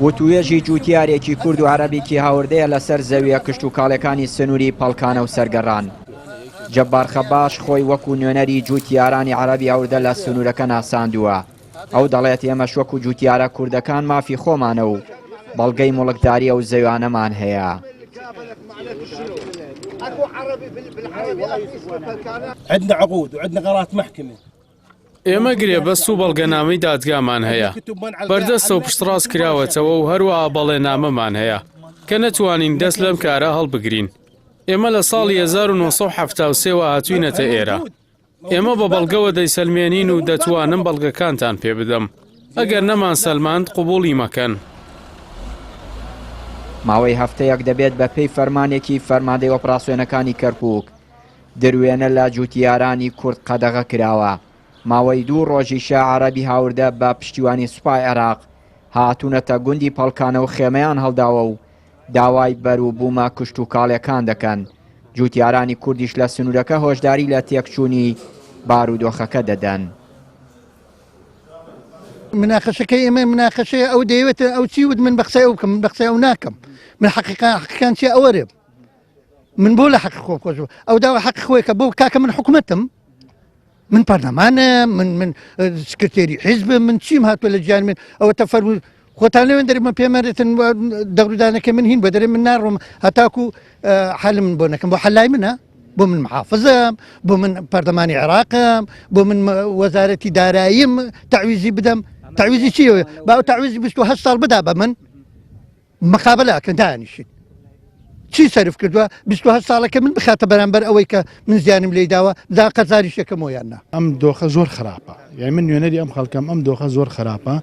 وتوێژی جووتیارێکی کورد و عەرەبێکی هاوردەیە لەسەر زەویە کشتوکاڵیەکانی سنووری پەڵکانە و سەرگەڕان. جەبار خەباش خۆی وەکو نوێنەری جووتیارانی عەرەبی هاوردە لە سنوورەکە ناساندووە. ئەو دەڵێت ئێمەش وەکو جووتیارە کوردەکان مافی خۆمانە و بەڵگەی موڵکداری ئەو زەویانەمان هەیە. عندنا عقود وعندنا قرارات محكمة ئێمە گرێبەست و بەڵگەنامەی دادگامان هەیە بەردەستە و پشتڕاست کراوەتەوە و هەروەها بەڵێنامەمان هەیە کە نەتوانین دەست لەم کارە هەڵبگرین. ئێمە لە ساڵی 1973 وە هاتوینەتە ئێرە. ئێمە بە بەڵگەوە دەیسەلمێنین و دەتوانم بەڵگەکانتان پێ بدەم. ئەگەر نەمانسەلماند قبوڵی مەکەن. ماوەی هەفتەیەک دەبێت بە پێی فەرمانێکی فەرماندەی ئۆپراسیۆنەکانی کەرکووک، دروێنە لە جووتیارانی کورد قەدەغە کراوە، ماوەی دوو ڕۆژیشە عەرەبی هاوردە بە پشتیوانی سوپای عێراق هاتوونەتە گوندی پەڵکانە و خێمەیان هەڵداوە و داوای بەروبوومە کشتوکاڵیەکان دەکەن، جووتیارانی کوردیش لە سنوورەکە هۆشداری لە تێکچوونی بارودۆخەکە دەدەن. مناقەشەکەی ئێمە مناقەشەیە ئەو دەیەوێت ئەو چی وت من بە قسەی ئەو بکەم من بە قسەی ئەو ناکەم من حەقیقا حەقیقان چیە ئەوە رێم من بۆ لە حەقی خۆم خۆش ئەو داوا حەقی خۆی کە بۆ کاکە من حکومەتم من پەرلەمانم من من سکرتێری حیزب من چیم هاتووە لە گیان من ئەوە تەفەرموو خۆتان لەوێن دەرێ من پێمەرێتن دەغرودانەکە من هین بە دەرێ من ناڕۆم هەتاکو حل من بۆ نەکەم بۆ حلای منە بۆ من محافزم بۆ من پەرلەمانی عێراقم بۆ من وەزارەتی داراییم تەعویزی بدەم تەعویزی چی با تەعویزی 28 ساڵ بدا بە من مقابلە ئەکەن دانیشین چی سەرف کردووە 28 ساڵەکە من بخاتە بەرامبەر ئەوەی کە من زیانم لی داوە دا قەرزاریشەکەمەوە یان نا. ئەم دۆخە زۆر خراپە یانی من نوێنەری ئەم خەڵکەم ئەم دۆخە زۆر خراپە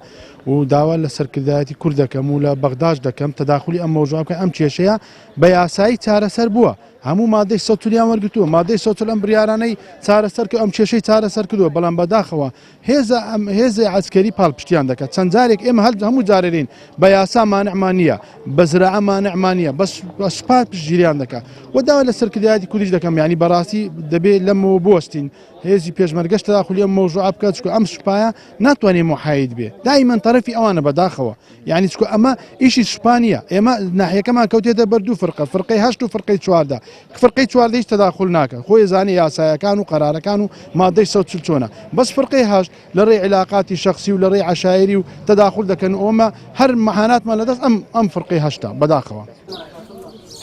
و داوا لە سەرکردایەتی کورد دەکەم و لە بەغداش دەکەم تەداخلی ئەم مەوزوعە بکەن ئەم کێشەیە بە یاسایی چارەسەر بووە هەموو مادەی سەتولیان وەرگتووە مادەی سەتول ئەم بریارانەی چارەسەر کرد ئەم کێشەی چارەسەر کردووە بەڵام بەداخەوە هێزە ئەم هێزی عەسکەری پاڵپشتیان دەکات چەند جارێک ئێمە هەر هەموو جارێرین بە یاسا مانعمان نییە بە زراعە مانعمان نییە بەس بە سوپا پشتگیریان دەکات و داوا لە سەرکردایەتی کوردیش دەکەم یعنی بەڕاستی دەبێت لەمەوە بوەستین هێزی پێشمەرگەش تەداخلی ئەم مەوزوعە بکات چونکە ئەم سوپایە ناتوانێت محاید بێ دایمەن تەرەفی ئەوانە بەداخەوە یعنی چکو ئەمە ئیشی سوپا نییە ئێمە ناحیەکەمان کەوتێتە بەر دوو فرقە فرقەی هەشت و فرقەی 14 فرقەی چواردەیش تەداخول ناکەن خۆی زانێ یاسایەکان و قەرارەکان و مادەی 140 چۆنە بەس فرقەی هەشت لە ڕێی عیلاقاتی شەخسی و لە ڕێی عەشایری و تەداخول دەکەن و ئەمە هەر مەهاناتمان لەدەست ئەم ئەم فرقەی هەشتە بەداخەوە.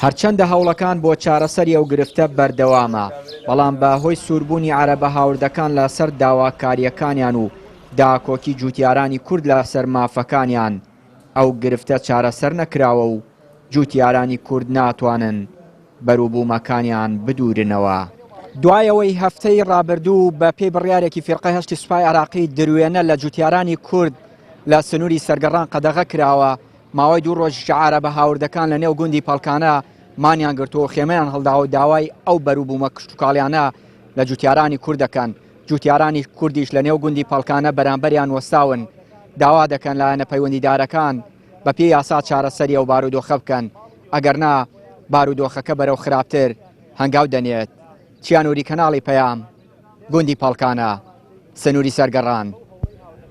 هەرچەندە هەوڵەکان بۆ چارەسەری ئەو گرفتە بەردەوامە، بەڵام بە هۆی سووربوونی عەرەبە هاوردەکان لەسەر داواکارییەکانیان و داکۆکی جووتیارانی کورد لەسەر مافەکانیان، ئەو گرفتە چارەسەر نەکراوە و جووتیارانی کورد ناتوانن بەروبوومەکانیان بدوورنەوە. دوای ئەوەی هەفتەی ڕابردوو بە پێی بڕیارێکی فیرقەی هەشتی سوپای عێراقی دروێنە لە جووتیارانی کورد لە سنووری سەرگەڕان قەدەغە کراوە، ماوەی دوو ڕۆژیشە عارەبە هاوردەکان لە نێو گوندی پەڵکانە مانیان گرتووە و خێمەیان هەڵداوە و داوای ئەو بەروبوومە کشتوکاڵیانە لە جووتیارانی کورد دەکەن. جووتیارانی کوردیش لە نێو گوندی پەڵکانە بەرامبەریان وەستاون، داوا دەکەن لایەنە پەیوەندیدارەکان بەپێی یاسا چارەسەری ئەو بارودۆخە بکەن، ئەگەرنا بارودۆخەکە بەرەو خراپتر هەنگاو دەنێت. چیانوری کەناڵی پەیام، گوندی پەڵکانە، سنووری سەرگەڕان.